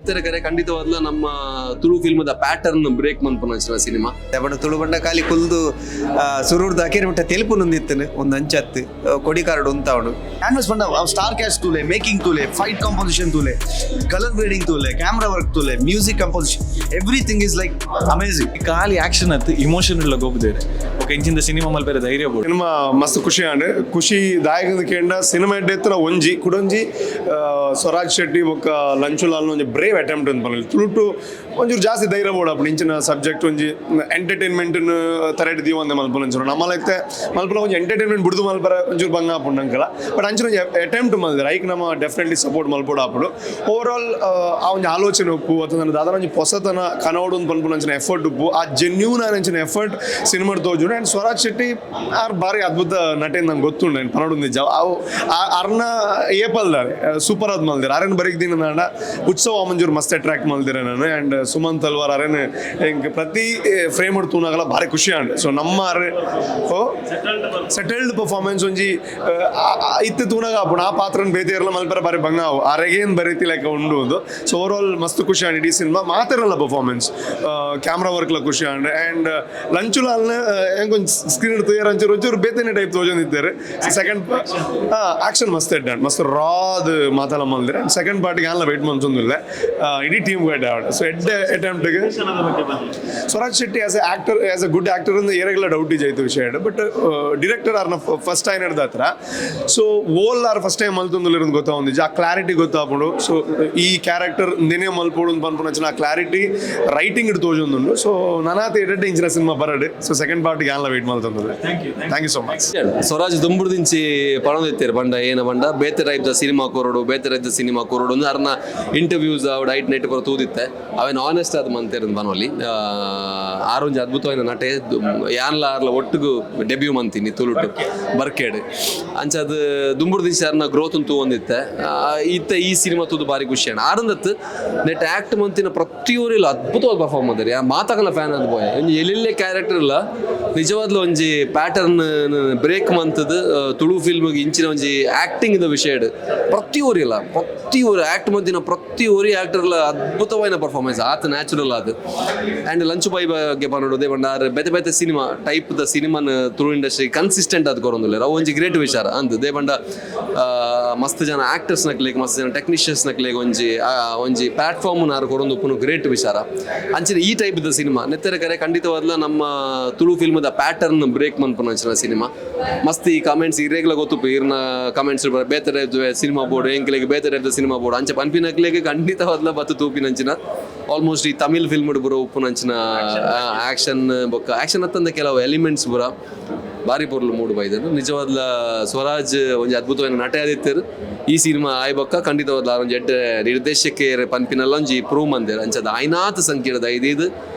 ನೆತ್ತರ ಕರೆ ಖಂಡಿತವಾದ್ಲ ನಮ್ಮ Tulu ಫಿಲ್ಮ್ದ pattern break ಮನ್ಪುನ cinema. ಬಣ್ಣ ತುಳು ಬಣ್ಣ ಖಾಲಿ ಕುಲ್ದು ಸುರೂರ್ದ ಅಕೇರಿ ಮುಟ್ಟ ತೆಲುಪು ನೊಂದಿತ್ತನು ಒಂದು ಅಂಚತ್ತು ಕೊಡಿ ಕಾರ್ಡ್ ಉಂತಾವಣು. ಕ್ಯಾನ್ವಸ್ ಬಂದ ಸ್ಟಾರ್ ಕ್ಯಾಸ್ಟ್ ತೂಲೆ, ಮೇಕಿಂಗ್ ತೂಲೆ, ಫೈಟ್ ಕಾಂಪೋಸಿಷನ್ ತೂಲೆ, ಕಲರ್ ಗ್ರೇಡಿಂಗ್ ತೂಲೆ, ಕ್ಯಾಮ್ರಾ ವರ್ಕ್ ತೂಲೆ, music composition, everything is like amazing. ಖಾಲಿ ಆಕ್ಷನ್ ಅತ್ತು ಇಮೋಷನ್ ಇಲ್ಲ ಗೋಪುದೇರೆ ಓಕೆ ಇಂಚಿಂದ ಸಿನಿಮಾ ಮಲ್ಪೆರೆ ಧೈರ್ಯ ಬೋಡು. ಸಿನಿಮಾ ಮಸ್ತ್ ಖುಷಿ ಆಂಡ್ ಖುಷಿ ದಾಯಕದ ಕೇಂದ್ರ ಸಿನಿಮಾ ಎಡ್ಡೆ ಒಂಜಿ ಕುಡೊಂಜಿ ಸ್ವರಾಜ್ ಶೆಟ್ಟಿ ಬೊಕ್ಕ ಲಂಚುಲಾಲ್ ಒಂಜಿ ಬ್ರೇವ್ ಅಟೆಂಪ್ಟ್ ಅಂತ ಪನೊಲಿ. ತುಳುಟು ಒಂಚೂರು ಜಾಸ್ತಿ ಧೈರ್ಯ ಬೋಡು ಅಪ್ಪುಂಡು ಇಂಚಿನ ಸಬ್ಜೆಕ್ಟ್ ಒಂಜಿ ಎಂಟರ್ಟೈನ್ಮೆಂಟ್ ತರೆಡ್ ದೀವಂದೆ ಮಲ್ಪುನ ಒಂಚೂರು ನಮ್ಮಲೈತೆ ಮಲ್ಪುನ ಒಂಜಿ ಎಂಟರ್ಟೈನ್ಮೆಂಟ್ ಬುಡ್ದು ಮಲ್ಪರ ಒಂಚೂರು ಬಂಗ ಆಪುಂಡು ಅಂಕಲ. ಬಟ್ ಅಂಚಿನ ಒಂಜಿ ಅಟೆಂಪ್ಟ್ ಮಲ್ದಿರ ಐಕ್ ನಮ್ಮ ಡೆಫಿನೆಟ್ಲಿ ಸಪೋರ್ಟ್ ಮಲ್ಪೊಡು ಆಪುಂಡು. ಓವರ್ ಆಲ್ ಆ ಒಂಜಿ ಆಲೋಚನೆ ಉಪ್ಪು ಅಥವಾ ದಾದನ ಒಂಜಿ ಪೊಸತನ ಕನೋಡು ಒಂದು ಪನ್ಪುನ ಅಂಚಿನ ಎಫರ್ಟ್ ಉಪ್ಪು, ಆ ಜೆನ್ಯೂನ್ ಅಂಚಿನ ಎಫರ್ಟ್ ಸಿನಿಮಾ ತೋಜುಂಡು. ಆ್ಯಂಡ್ ಸ್ವರಾಜ್ ಶೆಟ್ಟಿ ಆರ್ ಭಾರಿ ಅದ್ಭುತ ನಟೆ ನಂಗೆ ಗೊತ್ತುಂಡು, ನಾನು ಪನೊಡು ನಿಜ. ಅವು ಅರ್ನ ಏಪಲ್ದಾರೆ ಸೂಪರ್ ಆದ್ ಮಲ್ದಿರ. ಅರೇನು ಬರೀಕ್ ದಿನ ನಾಡ ಉತ್ಸವ ಮಂಜೂರು ಮಸ್ತ್ ಅಟ್ರಾಕ್ಟ್ ಮಲ್ದಿರ ನಾನು. ಆ್ಯಂಡ್ ಸುಮನ್ ತಲ್ವಾರ್ ಅರೇನು ಹಿಂಗೆ ಪ್ರತಿ ಫ್ರೇಮ್ ತೂನಾಗಲ ಭಾರಿ ಖುಷಿ ಆಂಡ್. ಸೊ ನಮ್ಮ ಅರೆ ಓ ಸೆಟಲ್ಡ್ ಪರ್ಫಾರ್ಮೆನ್ಸ್ ಒಂಜಿ ಇತ್ತು ತೂನಾಗ ಆಪುಂಡು. ಆ ಪಾತ್ರನ ಬೇತೆ ಇರಲ್ಲ ಮಲ್ಪರ ಬಾರಿ ಬಂಗ ಅವು ಅರೆಗೇನು ಬರೀತಿ ಲೆಕ್ಕ ಉಂಡು ಒಂದು. So over all ಮಸ್ತ್ ಖುಷಿ ಆಂಡ್. ಇಡೀ ಸಿನಿಮಾ ಮಾತಿರಲ್ಲ ಪರ್ಫಾರ್ಮೆನ್ಸ್, ಕ್ಯಾಮ್ರಾ ವರ್ಕ್ಲ ಖುಷಿ ಆಂಡ್. ಆ್ಯಂಡ್ ಲಂಚುಲಾಲ್ನ ಹೆಂಗೆ ಒಂಜಿ ಸ್ಕ್ರೀನ್ ತೂಯರ್ ಒಂಚೂರು ಒಂಚೂರು ಬೇತೆನೆ ಟೈಪ್ ತೋಜೊಂದಿದ್ದಾರೆ. ಸೆಕೆಂಡ್ ಆಕ್ಷನ್ ಮಸ್ತ್ ಎಡ್ಡ ಮಸ್ತ್ ರಾದ್ ಮಾತಾಡ ಮಲ್ದಿರ. ಆ್ಯಂಡ್ ಸೆಕೆಂಡ್ ಪಾರ್ಟಿಗೆ ಆನ್ಲ ವೆಯ್ಟ್ ಮನ್ಸೊಂದಿಲ್ಲ ಇಡೀ ಟೀಮ್ ಎಡ್ಡ. ಸೊ ಎಡ್ಡೆ ಅಟೆಂಪ್ಟ್ಗೆ Swaraj Shetty as a actor, as a good actor ಅಂದ್ರೆ ಏರೆಗ್ಲ ಡೌಟ್ ಇಜಾಯ್ತು ವಿಷಯ. ಬಟ್ ಡಿರೆಕ್ಟರ್ ಆರ್ನ ಫಸ್ಟ್ ಟೈಮ್ ಹಿಡ್ದ ಹತ್ರ. ಸೊ ಓಲ್ R first time ಮಲ್ತೊಂದುಲ್ಲ ಗೊತ್ತಾಗೊಂದಿಜ್ಜಿ, ಆ ಕ್ಲಾರಿಟಿ ಗೊತ್ತಾಪುಂಡು. ಸೊ ಈ ಕ್ಯಾರೆಕ್ಟರ್ ನೆನೆ ಮಲ್ಪೊಡು ಅಂತ ಪನ್ಪುನ ಆ ಕ್ಲಾರಿಟಿ ರೈಟಿಂಗ್ ಇಟ್ಟು ತೋಜೊಂದುಂಡು. ಸೊ ನನಾತ ಎಡ್ಡೆ ಇಂಚಿನ ಸಿನಿಮಾ ಬರಡ್. ಸೊ ಸೆಕೆಂಡ್ ಪಾರ್ಟ್ಗೆ ಆನ್ಲ ವೆಯ್ಟ್ ಮಲ್ತೊಂದುಲ್ಲ. Thank you so much. Swaraj ದುಂಬುಡ್ದಿಂಚಿ ಪಣೊಂದಿತ್ತೇರು ಬಂಡ ಏನ ಬಂಡ ಬೇತೆ ಟೈಪ್ ದ ಸಿನಿಮಾ ಕೊರಡು, ಬೇತೆ ಟೈಪ್ ದ ಸಿನಿಮಾ ಕೊರಡು ಅಂದ್ರೆ ಅರ್ನ ಇಂಟರ್ವ್ಯೂಸ್ ಅವ್ ಐಟ್ ನೆಟ್ ಪೂರ ತೂದಿತ್ತೆ. ಅವೇನು ಆನೆಸ್ಟ್ ಆದ್ ಮಂತೇರು ಬನೊಲಿ. ಆರೊಂಜಿ ಅದ್ಭುತವಾಯಿನ ನಟೆ ಯಾನ್ಲ ಆರ್ಲ ಒಟ್ಟುಗು ಡೆಬ್ಯೂ ಮಂತೀನಿ ತುಳುಟು ಬರ್ಕೇಡ್. ಅಂಚ ಅದು ದುಂಬುಡ್ದಿಂಚಿ ಅರ್ನ ಗ್ರೋತ್ ತೂವೊಂದಿತ್ತೆ. ಇತ್ತೆ ಈ ಸಿನಿಮಾ ತೂದು ಬಾರಿ ಖುಷಿ ಅಣ್ಣ. ಆರಂದತ್ತು ನೆಟ್ ಆಕ್ಟ್ ಮಂತಿನ ಪ್ರತಿಯೊರಿಲ್ಲ ಅದ್ಭುತವಾದ ಪರ್ಫಾರ್ಮ್ ಮಂತಾರೆ. ಮಾತಾಗಲ್ಲ ಫ್ಯಾನ್ ಅದು ಬಾಯ್ ಒಂಜಿ ಎಲ್ಲೆಲ್ಲೇ ಕ್ಯಾರೆಕ್ಟರ್ ಇಲ್ಲ. ನಿಜವಾದ್ಲು ಒಂಜಿ ಪ್ಯಾಟರ್ನ್ ಬ್ರೇಕ್ ಮಂತದ್ದು ತುಳು ಫಿಲ್ಮ್ ಇಂಚಿನ ಒಂಜಿ ಆಕ್ಟಿಂಗ್ ದ ವಿಷಯ ಪ್ರತಿ ಊರಿಲ್ಲ ಪ್ರತಿ ಊರು ಆಕ್ಟ್ ಮಂತಿನ ಪ್ರತಿ ಊರಿ ಆಕ್ಟರ್ಲ ಅದ್ಭುತವಾದ ಪರ್ಫಾರ್ಮೆನ್ಸ್ ಆತ ನ್ಯಾಚುರಲ್ ಅದು. ಆ್ಯಂಡ್ ಲಂಚ್ ಬಾಯ್ ಬಗ್ಗೆ ಪನೊಡು they ಬಂಡ ಆರ್ ಬೇತೆ ಬೇತೆ ಸಿನಿಮಾ ಟೈಪ್ ದ ಸಿನಿಮಾನ ತುಳು ಇಂಡಸ್ಟ್ರಿ ಕನ್ಸಿಸ್ಟೆಂಟ್ ಅದು ಕೊರೊಂದುಲ್ಲೆರ್. ಅವು ಒಂಜಿ ಗ್ರೇಟ್ ವಿಚಾರ ಅಂದ್. They ಬಂಡ ಮಸ್ತ್ ಜನ ಆಕ್ಟರ್ಸ್ ನಕ್ಲೆಗ್, ಮಸ್ತ್ ಜನ ಟೆಕ್ನಿಷಿಯನ್ಸ್ ನಕ್ಲೆಗ್ ಒಂಜಿ ಒಂಜಿ ಪ್ಲಾಟ್ಫಾರ್ಮ್ ನಾರು ಕೊರೊಂದು ಉಪ್ಪುನು ಗ್ರೇಟ್ ವಿಚಾರ. ಅಂಚಿನ ಈ ಟೈಪ್ ದ ಸಿನಿಮಾ ನೆತ್ತರ ಕರೆ ಖಂಡಿತವಾದ್ಲ ನಮ್ಮ ತುಳು ಫಿಲ್ಮ್ದ ಪ್ಯಾಟರ್ನ್ ಬ್ರೇಕ್ ಮನ್ಪುನ ಸಿನಿಮಾ. ಮಸ್ತ್ ಈ ಕಮೆಂಟ್ಸ್ ಇರೇಗ್ಲ ಗೊತ್ತುಪ್ಪು ಇರ್ನ ಕಮೆಂಟ್ಸ್, ಬೇತೆ type cinema board ಎಂಕ್ಲೆಗ್, ಬೇತೆ type cinema board ಅಂಚ ಪನ್ಪಿನಕ್ಲೆಗ್ ಖಂಡಿತವಾದ್ಲ ಬತ್ತು ತೂಪಿನಂಚಿನ. ಆಲ್ಮೋಸ್ಟ್ ಈ ತಮಿಳ್ ಫಿಲ್ಮ್ ಬರೋ ಉಪ್ಪುನಂಚಿನ ಆಕ್ಷನ್ ಬೊಕ್ಕ ಆಕ್ಷನ್ ಅತ್ತಂದ ಕೆಲವು ಎಲಿಮೆಂಟ್ಸ್ ಬುರ ಬಾರಿ ಪೊರ್ಲು ಮೂಡು ಬೈದನು. ನಿಜವಾದ್ಲ ಸ್ವರಾಜ್ ಒಂಜಿ ಅದ್ಭುತವಾದ ನಟೆ ಆದಿತ್ತರು. ಈ ಸಿನಿಮಾ ಆಯ್ ಬೊಕ್ಕ ಖಂಡಿತವಾದ್ಲ ಒಂಜಿ ಎಡ್ಡೆ ನಿರ್ದೇಶಕೇರ್ ಪನ್ಪಿನಲ್ಲ ಒಂಜಿ ಪ್ರೂವ್ ಮಂದೇರ್. ಅಂಚದ ಆಯ್ನಾತ್ ಸಂಕೀರ್ಣದ ಐದು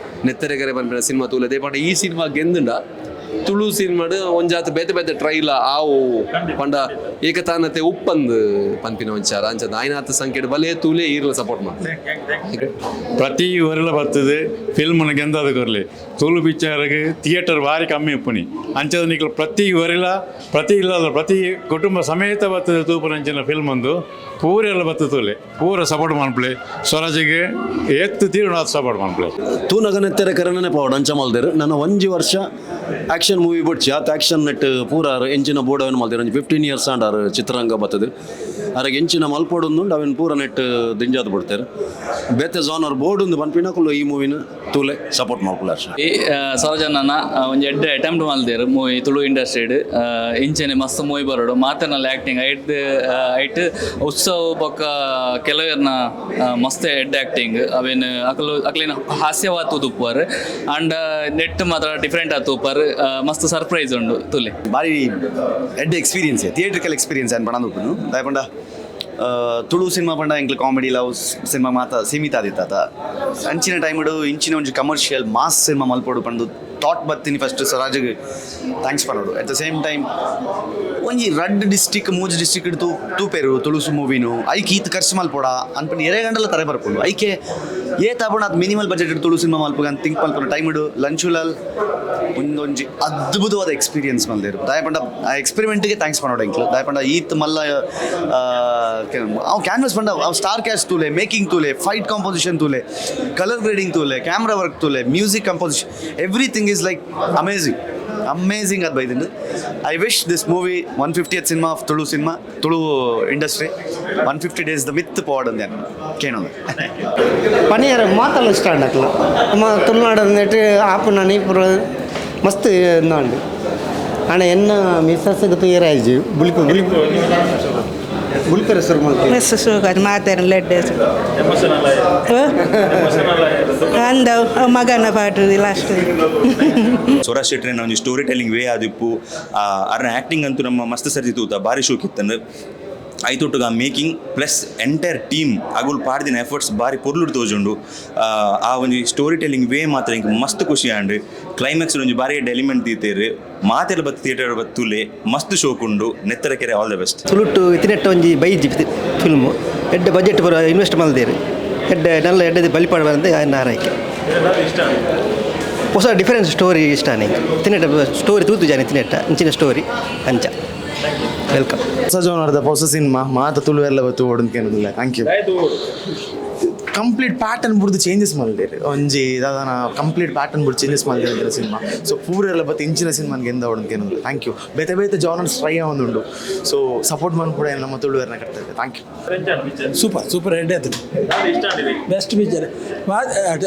ನೆತ್ತರೆಗರೆ ಪನ್ಪಿನ ಸಿನಿಮಾ ತೂಲೆ. ದೇಪಾಂಡ ಈ ಸಿನಿಮಾ ಗೆಂದುಂಡ ತುಳು ಸಿನಿಮಾಡ್ ಒಂಜಾತ್ ಬೇತೆ ಬೇತೆ ಟ್ರೈಲ ಆವು ಪಂಡ ಏಕತಾನತೆ ಉಪ್ಪಂದ್ ಪನ್ಪಿನ ಒಂಚಾರ. ಅಂಚದ ಆಯ್ನಾತ್ ಸಂಖ್ಯೆ ಬಲೆ ತೂಲೆ ಈರ್ಲ ಸಪೋರ್ಟ್ ಮಾಡ್ತಾರೆ. ಪ್ರತಿ ಊರೆಲ್ಲ ಬರ್ತದೆ ಫಿಲ್ಮ್ನ ಗೆಂದಾದ ಕೊರ್ಲಿ. ತುಳು ಪಿಕ್ಚರ್ಗೆ ಥಿಯೇಟರ್ ಭಾರಿ ಕಮ್ಮಿ ಉಪ್ಪುನಿ. ಅಂಚದ ನಿಕ್ಲು ಪ್ರತಿ ಊರಿಲ ಪ್ರತಿ ಇಲ್ಲದ ಪ್ರತಿ ಕುಟುಂಬ ಸಮೇತ ಬರ್ತದೆ ತೂಪುನಂಚಿನ ಫಿಲ್ಮ್ ಒಂದು. ಪೂರೆಲ್ಲ ಬರ್ತದೆ ತೂಲೆ, ಪೂರ ಸಪೋರ್ಟ್ ಮನ್ಪುಲೆ. ಸ್ವರಾಜಿಗೆ ಏತ್ ತೀರ್ಣ ಸಪೋರ್ಟ್ ಮನ್ಪುಲೆ. ತೂನಗ ನೆತ್ತೆರೆ ಕರನೇ ಪಾವಡ್ ಅಂಚ ಮಲ್ದೇರು. ನನ್ನ ಒಂಜಿ ವರ್ಷ ಆಕ್ಷನ್ ಮೂವಿ ಬೊಡ್ಚಿ ಆತ ಆಕ್ಷನ್ ನೆಟ್ ಪೂರ ಆರು ಎಂಚಿನ ಬೋರ್ಡ್ ಮಲ್ದೇರು. ಒಂಜಿ 15 ಇಯರ್ಸ್ ಆಂಡ್ ಆರು ಚಿತ್ರರಂಗ ಬರ್ತದೆ. ಅರೆಗೆ ಎಂಚಿನ ಮಲ್ಪೊಡೊಂದುಂಡು ಅವೆನ್ ಪೂರ ನೆಟ್ ದಿಂಜಾದ್ ಬಿಡ್ತಾರೆ. ಬೇತೆ ಜಾನರ್ ಬೋರ್ಡ್ ಒಂದು ಪನ್ಪಿನಕುಲು ಈ ಮೂವಿನ ತೂಲೆ, ಸಪೋರ್ಟ್ ಮಲ್ಪುಲೆ ಅರ್ಷ. ಈ ಸರೋಜಣ್ಣನ ಒಂಜಿ ಎಡ್ಡೆ ಅಟೆಂಪ್ಟ್ ಮಲ್ದೇರು ಮೂವಿ ತುಳು ಇಂಡಸ್ಟ್ರಿಡ್. ಇಂಚೆನೆ ಮಸ್ತ್ ಮೂವಿ ಬರೋಡು. ಮಾತನಲ್ಲಿ ಆ್ಯಕ್ಟಿಂಗ್ ಐಟ್ ಐಟ್ ಉತ್ಸವ ಬೊಕ್ಕ ಕೆಲವೆರ್ನ ಮಸ್ತ್ ಎಡ್ಡೆ ಆ್ಯಕ್ಟಿಂಗ್. ಅವೇನು ಅಕಲು ಅಕ್ಲಿನ ಹಾಸ್ಯವಾದ ತೂದುಪ್ಪುವಾರ್ ಅಂಡ್ ನೆಟ್ ಮಾತ್ರ ಡಿಫ್ರೆಂಟ್ ಆತು ತೂಪರ್. ಮಸ್ತ್ ಸರ್ಪ್ರೈಸ್ ಉಂಡು ತುಲೆ. ಬಾರಿ ಎಡ್ಡೆ experience, theatrical experience ಅನ್ ಪಣಂದು ಉಪ್ಪುನು. ದಾಯೆ ಪಂಡ ತುಳು ಸಿನಿಮಾ ಪಂಡ ಎಂಕ್ಲು comedy love cinema ಮಾತ ಸೀಮಿತ ಆದಿತ್ತ. ಅಂಚಿನ ಟೈಮ್ಡು ಇಂಚಿನ ಒಂಜಿ commercial mass cinema ಮಲ್ಪೊಡು ಪಂದು ಥಾಟ್ ಬತ್ತೀನಿ ಫಸ್ಟ್ ಸ್ವರಾಜಿಗೆ thanks ಪನೊಡು. At the same time ಒಂಜಿ ರಡ್ಡ್ ಡಿಸ್ಟಿಕ್ ಮೂಜಿ ಡಿಸ್ಟಿಕ್ ತೂ ತೂಪೇರು ತುಳುಸು ಮೂವಿನು ಐಕ್ ಈತ್ ಖರ್ಚು ಮಲ್ಪೊಡ ಅನ್ಪಂಡು ಎರೆ ಗಂಡಲ ತರೆ ಬರ್ಪುಂಡು. ಐಕೆ ಏತಾಪಣ ಅದು minimal budget Tulu cinema ಮಲ್ಪುಗ ಅಂತ ಥಿಂಕ್ ಮಲ್ಪುನ ಟೈಮ್ ಇಡು ಲಂಚುಲಾಲ್ ಒಂದೊಂಜಿ ಅದ್ಭುತವಾದ ಎಕ್ಸ್ಪೀರಿಯನ್ಸ್ ಮಲ್ದೇರು. ದಾಯಪಂಡ ಆ ಎಕ್ಸ್ಪೆರಿಮೆಂಟ್ಗೆ thanks ಮಾಡೋಣ ಎಂಕ್ಲು. ದಾಯಪಂಡ ಈತ್ ಮಲ್ಲ ಅವು ಕ್ಯಾನ್ವಸ್ ಪಂಡ ಅವು ಸ್ಟಾರ್ ಕ್ಯಾಸ್ಟ್ ತೂಲೆ, ಮೇಕಿಂಗ್ ತೂಲೆ, ಫೈಟ್ ಕಾಂಪೋಸಿಷನ್ ತೂಲೆ, ಕಲರ್ ಗ್ರೇಡಿಂಗ್ ತೂಲೆ, ಕ್ಯಾಮ್ರಾ ವರ್ಕ್ ತೂಲೆ, music composition, everything is like amazing amazing ಅದು ಬೈದಿಂಡು. I wish this movie 150th cinema of Tulu cinema, Tulu industry 150 days the myth pod ಅಂದೆ ಕೇಳೋದು. ಪನಿಯಾರ ಮಾತಲ್ಲ ಇಷ್ಟ ಆಂಡಕ್ಲ ನಮ್ಮ ತುಳುನಾಡು ನೆಟ್ ಆಪುನ ನೀಪುರ ಮಸ್ತ್ ಉಂಡು. ಆಂಡ ಎನ್ನ ಮಿಸ್ಸಸ್ಗೆ ತೂಯರಾಯ್ಜಿ ಬುಲಿಪು ಬುಲಿಪು ಬುಲಿಪೆರೆ ಶುರು ಮಲ್ತೆ ಮಿಸ್ ಶೋಕ ಮಾತಾರ ಲೆಡ್ಡೆ ಅಂದ ಮಗನ ಪಾಟು ಲಾಸ್ಟ್. ಸ್ವರಾಜ್ ಶೆಟ್ಟಿ ಒಂಜಿ ಸ್ಟೋರಿ ಟೆಲ್ಲಿಂಗ್ ವೇ ಆದಿಪ್ಪು, ಅರ್ನ ಆ್ಯಕ್ಟಿಂಗ್ ಅಂತೂ ನಮ್ಮ ಮಸ್ತ್ ಸರ್ತಿ ತೂತ ಭಾರಿ ಶೋಕಿತ್ತಂದು. ಐತೊಟ್ಟುಗ making plus entire team ಅಗುಲ್ ಪಾಡ್ದಿನ ಎಫರ್ಟ್ಸ್ ಭಾರಿ ಪೊರ್ಲುಡು ತೋಜುಂಡು. ಆ ಒಂಜಿ ಸ್ಟೋರಿ ಟೆಲ್ಲಿಂಗ್ ವೇ ಮಾತ್ರ ಇಂಕ್ ಮಸ್ತ್ ಖುಷಿ ಆಂಡ್. ಕ್ಲೈಮ್ಯಾಕ್ಸ್ ಒಂಜಿ ಭಾರಿ ಎಡ್ಡೆ ಎಲಿಮೆಂಟ್ ದೀತೇರು. ಮಾತೆಲ್ಲ ಬತ್ತು ಥಿಯೇಟರ್ ಬತ್ತುಲೆ ಮಸ್ತ್ ಶೋಕುಂಡು. ನೆತ್ತರ ಕೆರೆ all the best. ತುಳುಟು ಇತ್ತಿನೆಟ್ಟ ಒಂಜಿ ಬೈಜಿ ಫಿಲ್ಮು ಎಡ್ಡೆ ಬಜೆಟ್ ಪೂರ ಇನ್ವೆಸ್ಟ್ ಮಲ್ದೇರು ಎಡ್ಡೆ ನಲ್ಲ ಎಡ್ಡೆ ಬಲಿಪಾಡ ಬಂದು ಆಯ್ನ ಆರೈಕೆ ಹೊಸ ಡಿಫರೆನ್ಸ್ ಸ್ಟೋರಿ ಇಷ್ಟ ನಿಂಗೆ ತಿನ್ನೆಟ್ಟ ಸ್ಟೋರಿ ತೂತು ಜಾನಿ ತಿನ್ನೆಟ್ಟ ಇಂಚಿನ ಸ್ಟೋರಿ ಅಂಚ. Welcome. ಹೊಸ ಜೋನರ್ದ ಹೊಸ ಸಿನಿಮಾ ಮಾತ ತುಳು ಎಲ್ಲ ಬತ್ತು ಓಡೋದು. Thank you. Complete pattern ಬುಡ್ದು ಚೇಂಜಸ್ ಮಲ್ದೇರು ಒಂಜಿ ದಾದಾನ ಕಂಪ್ಲೀಟ್ ಪ್ಯಾಟರ್ನ್ ಬುಡ್ದು ಚೇಂಜಸ್ ಮಲ್ದೇರು ಸಿನಿಮಾ. ಸೊ ಪೂರೆಲ್ಲ ಬತ್ತು ಇಂಚಿನ ಸಿನಿಮಾನ್ಗೆ ಎಂದ ಓಡೋದು. Thank you. ಬೇತೆ ಬೇತೆ ಜಾನರ್ಸ್ ಟ್ರೈ ಆವೊಂದುಂಡು. ಸೊ ಸಪೋರ್ಟ್ ಮನ್ಪುಡ ನಮ್ಮ ತುಳುವೆರ್ನ ಕರ್ತವ್ಯ. Thank you. Super super ಎಡ್ಡೆ ಆತುಂಡು, ಬೆಸ್ಟ್ ಪಿಕ್ಚರ್.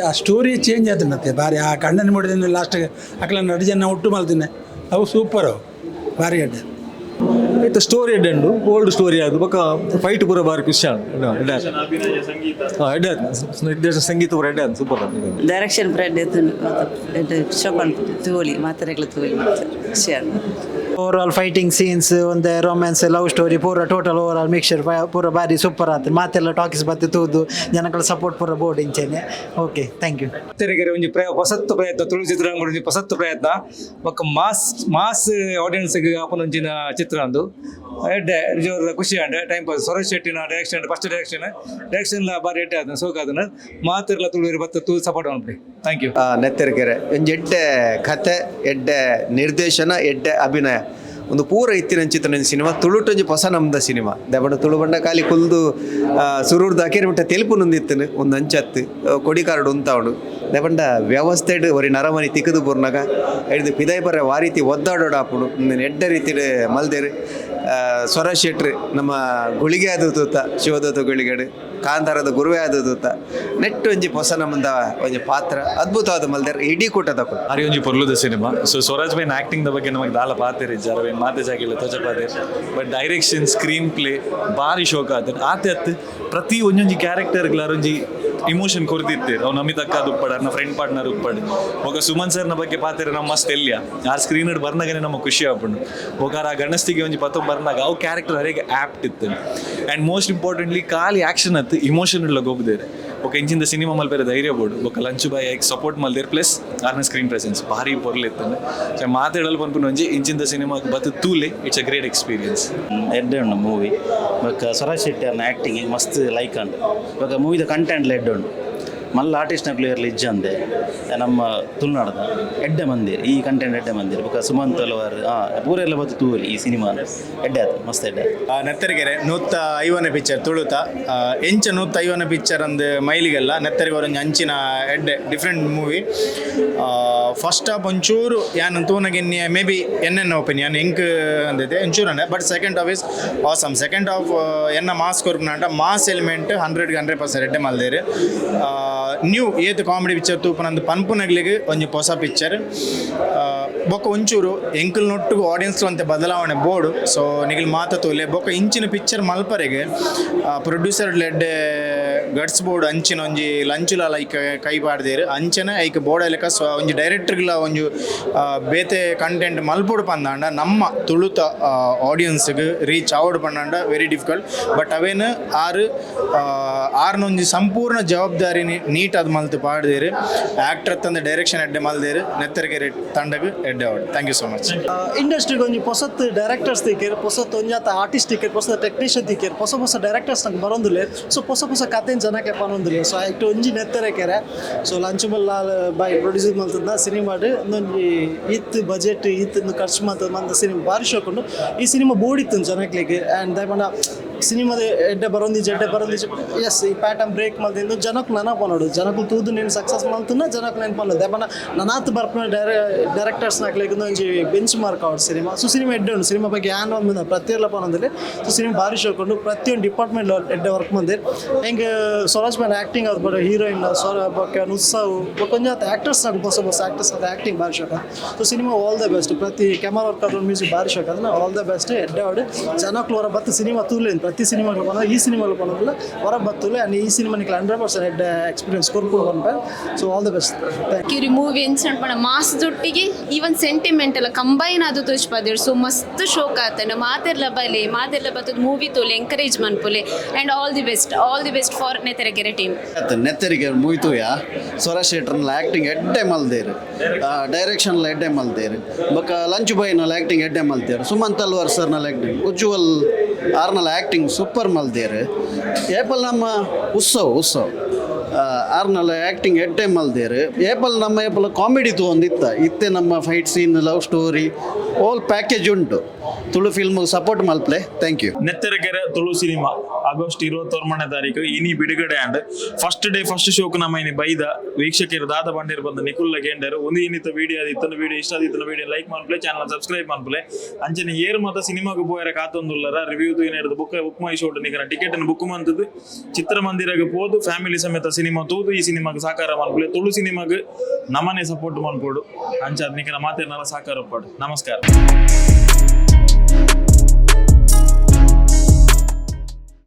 ಆ ಸ್ಟೋರಿ ಚೇಂಜ್ ಆತುಂಡತ್ತೆ ಬಾರಿ. ಆ ಕಣ್ಣನ ಮೂಡಿದ ಲಾಸ್ಟ್ ಅಕ್ಲ ನಡು ಜನ ಒಟ್ಟು ಮಲ್ತಿನ ಅವು ಸೂಪರ್, ಅವು ಭಾರಿ ಎಡ್ಡೆ. ಇತ್ತೆ ಸ್ಟೋರಿ ಎಡ್ಡೆ ಉಂಡು, ಓಲ್ಡ್ ಸ್ಟೋರಿ ಅದು. ಬೊಕ್ಕ ಫೈಟ್ ಪೂರ ಬಾರಿ ಖುಷಿ ಆಂಡ್. ಎಡ್ಡೆ ಎಡ್ಡೆ ಆತು, ನಿರ್ದೇಶನ ಸಂಗೀತ ಪೂರ ಎಡ್ಡೆ ಆತು, ಸೂಪರ್ ಆತು. ಡೈರೆಕ್ಷನ್ ಪೂರ ಎಡ್ಡೆ ಎಡ್ಡೆ ಶೋಕ್ ತೂವೊಲಿ ಮಾತೆರೆಗ್ಲ ತೂವೊಲಿ ಖುಷಿ ಆಂಡ್. Over all fighting scenes ಒಂದೇ romance love story ಪೂರ total over all mixture ಪೂರ ಬಾರಿ ಸೂಪರ್ ಆತು. ಮಾತೆಲ್ಲ ಟಾಕೀಸ್ ಬತ್ತು ತೂದು ಜನಗಳ ಸಪೋರ್ಟ್ ಪೂರ ಬೋರ್ಡ್ ಇಂಚೆನೆ. Okay, thank you. ತೆರೆಗೆರೆ ಒಂಜಿ ಹೊಸತ್ತು ಪ್ರಯತ್ನ, ತುಳು ಚಿತ್ರರಂಗ ಒಂಜಿ ಹೊಸತ್ತು ಪ್ರಯತ್ನ. ಬೊಕ್ಕ ಮಾಸ್ ಮಾಸ್ ಆಡಿಯನ್ಸ್ಗೆ ಆಪುನ ಒಂಜಿನ ಚಿತ್ರ ಅಂದು. ಎಡ್ಡೆ ನಿಜವಾದ ಖುಷಿ and time pass. Swaraj ಶೆಟ್ಟಿನ direction, first direction, direction ಬಾರಿ ಎಡ್ಡೆ ಆದ ಸೋಕ್ ಅದನ್ನ ಮಾತಿರ್ಲ ತುಳುವೆರ್ ಬತ್ತ ತೂ ಸಪೋರ್ಟ್ ಮನ್ಪುಲೆ. Thank you. Netterakere ಒಂಜಿ ಎಡ್ಡೆ ಕತೆ, ಎಡ್ಡೆ ನಿರ್ದೇಶನ, ಎಡ್ಡೆ ಅಭಿನಯ, ಒಂದು ಪೂರ ಇತ್ತಿನ ಚಿತ್ರ ಸಿನಿಮಾ. ತುಳುಟೊಂಜಿ ಹೊಸ ನಮ್ದ ಸಿನಿಮಾ. ದಬಡ ತುಳು ಬಂಡ ಖಾಲಿ ಕುಲ್ದು ಸುರೂರ್ದ ಅಕೇರಿ ಮುಟ್ಟ ತೆಲುಪು ನೊಂದಿತ್ತನು ಒಂದು ಅಂಚತ್ತು ಕೊಡಿಕಾರ್ಡ್ ಉಂತಾವಡು. ದಬಂಡ ವ್ಯವಸ್ಥೆಡ್ ಒರಿ ನರಮನಿ ತಿಕ್ಕದು ಪೂರ್ಣಗ ಹಿಡಿದು ಪಿದಾಯಿ ಬರ ವಾ ರೀತಿ ಒದ್ದಾಡೋಡು ಆಪುಡು ಎಡ್ಡೆ ರೀತಿಡ್ ಮಲ್ದೇರು. ಸ್ವರಾಜ್ ಶೆಟ್ರು ನಮ್ಮ ಗುಳಿಗೆ ಆದ ತೂತ, ಶಿವದೂತ ಗುಳಿಗಡು ಕಾಂತಾರದ ಗುರುವೇ ಆದ ತೂತ ನೆಟ್ಟು ಒಂಜಿ ಹೊಸ ನಮ್ಮದ ಒಂಜಿ ಪಾತ್ರ ಅದ್ಭುತವಾದ ಮಲ್ದೇರು ಇಡೀ ಕೂಟದಕ್ಕೂ. ಬಾರಿ ಒಂಜಿ ಪೊರ್ಲುದ ಸಿನಿಮಾ. ಸೊ ಸ್ವರಾಜ್ ಬೈನ್ ಆಕ್ಟಿಂಗ್ the ಬಗ್ಗೆ ನಮಗೆ ದಾಲ ಪಾತೆರ್ ಇಜ್ಜಾರ ಮಾತೆ ಜಾಗಿಲ್ಲ ತೋಜ ಪಾತೆರ್. But direction, screen play ಬಾರಿ ಶೋಕ ಆತ ಆತೆ ಅತ್. ಪ್ರತಿ ಒಂಜೊಂಜಿ ಕ್ಯಾರೆಕ್ಟರ್ಗ್ಲಾರ ಒಂಜಿ ಇಮೋಷನ್ ಕೊರ್ದಿತ್ತೇರು. ಅವ್ನು ನಮಿತ್ ಅಕ್ಕ ಉಪ್ಪಡ್, ಅರ್ನ ಫ್ರೆಂಡ್ ಪಾರ್ಟ್ನರ್ ಉಪ್ಪಡ್. ಬೊಕ ಸುಮನ್ ಸರ್ನ ಬಗ್ಗೆ ಪಾತೆರ ನಮ್ಮ ಮಸ್ತ್ ಎಲ್ಯ. ಆ ಸ್ಕ್ರೀನ್ ಬರ್ನಾಗನೆ ನಮ್ಮ ಖುಷಿ ಆಪುಂಡು. ಬೊಕ ಆ ಗಣಸ್ತಿಗೆ ಒಂಜಿ ಪತ್ತೊಂದು ಬರ್ನಾಗ ಅವು ಕ್ಯಾರೆಕ್ಟರ್ ಅರೆಗೆ ಆಪ್ಟ್ ಇತ್ತು. ಆ್ಯಂಡ್ ಮೋಸ್ಟ್ ಇಂಪಾರ್ಟೆಂಟ್ಲಿ ಖಾಲಿ ಆಕ್ಷನ್ ಅತ್ತು, ಇಮೋಷನ್ ಇಲ್ಲ ಗೊಬ್ಬದೇರು. ಬೊಕ ಇಂಚಿಂದ ಸಿನಿಮಾ ಮಲ್ಪೆರೆ ಧೈರ್ಯ ಬೋಡು. ಬೊಕ ಲಂಚ್ ಬಾಯ್ ಸಪೋರ್ಟ್ ಮಲ್ದೇರ್. ಪ್ಲಸ್ ಆರ್ನ ಸ್ಕ್ರೀನ್ ಪ್ರೆಸೆನ್ಸ್ ಭಾರಿ ಪೊರ್ಲಿತ್ತು. ಸೊ ಮಾತಾಡಲು ಪನ್ಪುನ ಒಂಜಿ ಇಂಚಿಂದ ಸಿನಿಮಾ ಬತ್ತು ತೂಲೆ, it's a great experience. ಎಡ್ಡೆ ಉಂಡು ಮೂವಿ. ಬೊಕ್ಕ ಸ್ವರಾಜ್ ಶೆಟ್ಟಿ ಅವ್ರನ್ನ ಆ್ಯಕ್ಟಿಂಗ್ ಮಸ್ತ್ ಲೈಕ್ ಅಂಡ್. ಬೊಕ್ಕ ಮೂವಿದ ಕಂಟೆಂಟ್ ಎಡ್ಡೆ ಉಂಡು. ಮಲ್ಲ ಆರ್ಟಿಸ್ಟ್ನ ಪ್ಲೇಯರ್ಲಿ ಇಜ್ಜಂದೆ ನಮ್ಮ ತುಳುನಾಡದ ಎಡ್ಡೆ ಮಂದಿರ್ ಈ ಕಂಟೆಂಟ್ ಎಡ್ಡೆ ಮಂದಿರ್. ಬೊಕ್ಕ ಸುಮಂತ್ ಹಲವಾರು ಪೂರೆಲ್ಲ ಬತ್ತು ತೂವಲಿ ಈ ಸಿನಿಮಾ. ಎಡ್ಡೆ ಆತು, ಮಸ್ತ್ ಎಡ್ಡೆ ಆತು. ನೆತ್ತರಿಗೆರೆ 150ನೇ ಪಿಕ್ಚರ್ ತುಳುತ. ಎಂಚ 150ನೇ ಪಿಕ್ಚರ್ ಅಂದ್ ಮೈಲಿಗೆಲ್ಲ ನೆತ್ತರಿಗೆ ಒಂಜಿ ಅಂಚಿನ ಎಡ್ಡೆ different movie. First half ಒಂಚೂರು ಯಾನ್ ತೂನಗಿನ್ಯ ಮೇ ಬಿ ಎನ್ನೆನ್ನ ಒಪಿನಿಯನ್ ಎಂಕ್ ಅಂದಿದೆ ಒಂಚೂರು ಅಂಡೆ. But second half is awesome. Second half ಎನ್ನ ಮಾಸ್ ಕೊರ್ಪುನಾಂಡ ಮಾಸ್ ಎಲಿಮೆಂಟ್ 100ಗೆ 100% ಎಡ್ಡೆ ಮಲ್ದೇರು. ನ್ಯೂ ಏತ್ ಕಾಮಿಡಿ ಪಿಕ್ಚರ್ ತೂಪನಂದು ಪನ್ಪುನಗ್ಲಿಗೆ ಒಂಜಿ ಹೊಸ ಪಿಕ್ಚರ್. ಬೊಕ್ಕ ಒಂಚೂರು ಎಂಕಲ್ ನೊಟ್ಟುಗು ಆಡಿಯನ್ಸ್ ಒಂತೆ ಬದಲಾವಣೆ ಬೋರ್ಡು. ಸೊ ನಿಗಿಲ್ ಮಾತ ತೂಲೆ. ಬೊಕ್ಕ ಇಂಚಿನ picture ಮಲ್ಪರೆಗೆ producer LED guts board. ಅಂಚಿನ ಒಂಜಿ ಲಂಚುಲ ಲೈಕ್ ಕೈ ಪಾಡ್ದೇರು. ಅಂಚನೆ ಐಕ್ ಬೋರ್ಡ್ ಲೆಕ್ಕ ಒಂಜಿ ಡೈರೆಕ್ಟರ್ಗ್ಲ ಒಂಜಿ ಬೇತೆ ಕಂಟೆಂಟ್ ಮಲ್ಪೊಡು ಪಂದಾಂಡ ನಮ್ಮ ತುಳುತ ಆಡಿಯನ್ಸ್ಗೆ ರೀಚ್ ಆವಡ್ ಪಂದಾಂಡ very difficult. But ಅವೇನು ಆರು ಆರ್ನೊಂಜಿ ಸಂಪೂರ್ಣ ಜವಾಬ್ದಾರಿ ನೀಟ್ ಅದು ಮಲ್ತು ಪಾಡ್ದೇರು. ಆ್ಯಕ್ಟರ್ ತಂದೆ ಡೈರೆಕ್ಷನ್ ಎಡ್ಡೆ ಮಲ್ದೇರು. ನೆತ್ತರಿಗೆರೆ ತಂಡಗ್ ಎಡ್ಡೆ award. Thank you so much. ಇಂಡಸ್ಟ್ರಿಗೆ ಒಂಜಿ ಪೊಸತ್ ಡೈರೆಕ್ಟರ್ಸ್ ತಿಕ್ಕೇರ್, ಪೊಸತ್ ಒಂಜಾತ ಆರ್ಟಿಸ್ಟ್ ತಿಕ್ಕೇರ್, ಪೊಸ ಟೆಕ್ನಿಷಿಯನ್ ತಿಕ್ಕೇರ್, ಹೊಸ ಹೊಸ ಡೈರೆಕ್ಟರ್ಸ್ ನಂಗೆ ಬರೋಂದಿಲ್ಲ. ಸೊ ಹೊಸ ಹೊಸ ಕತೆ ಒಂದೇನು ಜನಕ್ಕೆ ಪನೊಂದಿಲ್ಲ. ಸೊ ಐಟ್ ಒಂಜಿ ನೆತ್ತರೆ ಕೆರೆ. ಸೊ ಲಂಚ್ ಬಲ್ಲಾಲ್ ಬಾಯ್ ಪ್ರೊಡ್ಯೂಸ್ ಮಲ್ತದ ಸಿನಿಮಾಡ್ ಒಂದೊಂಜಿ ಇತ್ತು ಬಜೆಟ್ ಇತ್ತು ಖರ್ಚು ಮಲ್ತದ ಮಂದ ಸಿನಿಮಾ ಬಾರಿ ಶೋಕುಂಡು. ಈ ಸಿನಿಮಾ ಬೋಡಿತ್ತು ಜನಕ್ಲೆಗ್. ಆ್ಯಂಡ್ ದಾಯೆ ಸಿನಿಮಾದ ಎಡ್ಡೆ ಬರೊಂದಿಜ್ಜಿ, ಎಡ್ಡೆ ಬರೊಂದಿಜ್ಜಿ. ಎಸ್, ಈ ಪ್ಯಾಟರ್ನ್ ಬ್ರೇಕ್ ಮಲ್ತಿಂದು ಜನಕ್ಕೆ ನನಪ ನೋಡು. ಜನಕ್ಕೂ ತೂದು ನೀನು ಸಕ್ಸಸ್ ಮಲ್ತುನ ಜನಕ್ಕೆ ನೆನಪಲ್ಲ. ದಾಯೆ ಪಂಡ ನನಾತ್ ಬರ್ಪುನ ಡೈರೆಕ್ಟರ್ಸ್ ನಕ್ಲೆಗ್ ಒಂಜಿ ಬೆಂಚ್ ಮಾರ್ಕ್ ಆವಡ್ ಸಿನಿಮಾ. ಸೊ ಸಿನಿಮಾ ಎಡ್ಡೆ ಉಂಡು. ಸಿನಿಮಾ ಬಗ್ಗೆ ಯಾನ್ ಒಂದು ಪ್ರತಿಯೊಂದು ಪನೊಂದಿಲ್ಲ. ಸೊ ಸಿನಿಮಾ ಭಾರಿ ಶೋಕುಂಡು. ಪ್ರತಿಯೊಂದು ಡಿಪಾರ್ಟ್ಮೆಂಟ್ ಎಡ್ಡೆ ವರ್ಕ್ ಮಂದಿರ್. ಹೆಂಗೆ ಸ್ವರಾಜ್ ಮ್ಯಾನ್ ಆ್ಯಕ್ಟಿಂಗ್ ಅದು ಬರೋ ಹೀರೋಯಿನ್ ಸ್ವರ ಬೊಕ್ಕ ಉತ್ಸವ್ ಬೊಕ್ಕ ಒಂಜಿ ಆ್ಯಕ್ಟರ್ಸ್ ನಾಗ ಹೊಸ ಹೊಸ ಆ್ಯಕ್ಟರ್ಸ್ ಆ್ಯಕ್ಟಿಂಗ್ ಭಾರಿ ಶೋಕ. So cinema all the best. ಪ್ರತಿ ಕ್ಯಾಮರಾ ವರ್ಕ್ ಆದ್ರೂ ಮ್ಯೂಸಿಕ್ ಭಾರಿ ಶೋಕ. ಅದನ್ನ ಆಲ್ the best. ಎಡ್ಡೆ ಆಡು ಜನಕ್ಲು ಹೊರ ಬತ್ತು ಸಿನಿಮಾ ತೂಲೇನು. ಪ್ರತಿ ಸಿನಿಮಾ ಪನ ಈ ಸಿನಿಮಾ ಪನೋದಿಲ್ಲ, ಹೊರ ಬತ್ತುಲೆ. ಆ್ಯಂಡ್ ಈ ಸಿನಿಮಾ ನಿಕ್ಲು 100% ಎಡ್ಡೆ ಎಕ್ಸ್ಪೀರಿಯನ್ಸ್ ಕೊರ್ಪುಡು ಪನ್ಪೆ. So all the best. Curie movie ಎಂಚ ಪಂಡ ಮಾಸ್ ದೊಟ್ಟಿಗೆ ಈವನ್ ಸೆಂಟಿಮೆಂಟ್ ಎಲ್ಲ ಕಂಬೈನ್ ಅದು ತೋಚ್ಪದೇರು. ಸೊ ಮಸ್ತ್ ಶೋಕ್ ಆತನ. ಮಾತೆರ್ಲ ಬಲೆ, ಮಾತೆರ್ಲ ಬತ್ತದ ಮೂವಿ ತೋಲೆ, ಎಂಕರೇಜ್ ಮನ್ಪುಲೆ. And all the best, all the best for Netharakere team. Netharakere movie ತೂಯ. ಸ್ವರಾಜ್ ಶೆಟ್ರನ್ಲ ಆ್ಯಕ್ಟಿಂಗ್ ಎಡ್ಡೆ ಮಲ್ದೇರು, ಡೈರೆಕ್ಷನ್ಲ ಎಡ್ಡೆ ಮಲ್ದೇರು. ಬೊಕ್ಕ ಲಂಚ್ ಬಾಯ್ನಲ್ಲ ಆ್ಯಕ್ಟಿಂಗ್ ಎಡ್ಡೆ ಮಲ್ತೇರು. ಸುಮಂತ್ ತಲ್ವಾರ್ ಸರ್ನಲ್ಲ ಆ್ಯಕ್ಟಿಂಗ್, ಉಜ್ವಲ್ ಆರ್ನಲ್ಲ ಆ್ಯಕ್ಟಿಂಗ್ ಸೂಪರ್ ಮಲ್ದೇರು. ಏಪಲ್ ನಮ್ಮ ಉತ್ಸವ್ ಉತ್ಸವ್ ಆರ್ನಲ್ಲ ಆ್ಯಕ್ಟಿಂಗ್ ಎಡ್ಡೆ ಮಲ್ದೇರು. ಏಪಲ್ ನಮ್ಮ ಏಪಲ್ ಕಾಮಿಡಿ ತೂವೊಂದಿತ್ತ ಇತ್ತೆ ನಮ್ಮ fight scene, love story, all package ಉಂಟು. ತುಳು ಫಿಲ್ಮ್ ಸಪೋರ್ಟ್ ಮಲ್ಪ್ಲೆ. Thank you. Netharakere Tulu cinema August 29ನೇ ತಾರೀಕು ಇನಿ ಬಿಡುಗಡೆ and first day first ಶೋಕ್ ನಮ್ಮ ಇನಿ ಬೈದ. ವೀಕ್ಷಕರು ದಾದ ಬಂಡೇರ್ ಬಂದ ನಿಕುಲ್ಲ ಗೇಂಡರು. ಒಂದು ಇನ್ನಿತ ವಿಡಿಯೋ ಇತ್ತನ ವಿಡಿಯೋ ಇಷ್ಟ ಆದಿತ್ತನ ವಿಡಿಯೋ ಲೈಕ್ ಮನ್ಪುಲೆ, ಚಾನಲ್ ಸಬ್ಸ್ಕ್ರೈಬ್ ಮನ್ಪುಲೆ. ಅಂಚನೆ ಏರು ಮತ ಸಿನಿಮಾಗ್ ಪೋಯರ ಕಾತೊಂದುಲ್ಲರ ರಿವ್ಯೂ ಹಿಡ್ದು ಬುಕ್ ಬುಕ್ ಮೈ ಶೋಟ್ ನಿಕನ ಟಿಕೆಟ್ ಅನ್ನು ಬುಕ್ ಮಂತದ್ದು ಚಿತ್ರಮಂದಿರಗೆ ಪೋದು ಫ್ಯಾಮಿಲಿ ಸಮೇತ ಸಿನಿಮಾ ತೂದು ಈ ಸಿನಿಮಾಗ್ ಸಾಕಾರ ಮನ್ಪುಲೆ. ತುಳು ಸಿನಿಮಾಗ್ ನಮನೆ ಸಪೋರ್ಟ್ ಮನ್ಪೋಡು. ಅಂಚಾದ್ ನಿಕನ ಮಾತೇರ್ನಲ ಸಾಕಾರ ಒಪ್ಪಾಡು. ನಮಸ್ಕಾರ.